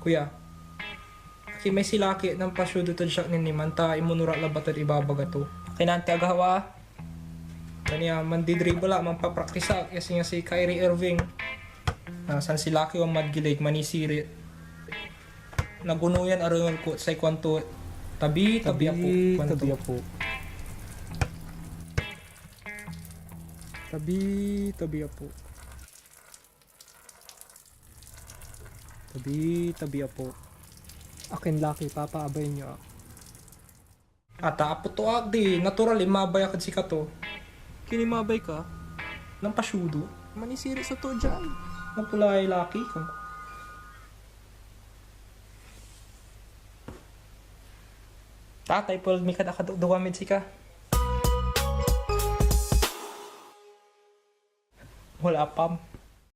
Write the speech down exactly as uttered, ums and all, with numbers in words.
Kuya. Aki may si Lucky, nampasyodo tod siak nen niman, ta imuno ra labat ed ibabaga to. Akin anti agawa. Kanian, mandidribble ak, manpapraktisa ak, ya singa si Kyrie Irving. Ah, san si Lucky wan madgilig, manisirit. Naguno yan arengel ko, say kuanto, "Tabi, tabi, apo," kuanto. Tabi, tabi, apo. Tabi, tabi, apo. Tabi, tabi, apo. Akin Lucky, papaabayen yo ak. Ata, apo to ak di, natural, imabay ak ed sikato. Kinimabay ka? Nampasyodo. Manisirit so too dian. Napulay Lucky ko. Tatay, pulag mi kad akadokdokan mid sika. Wala, Pam.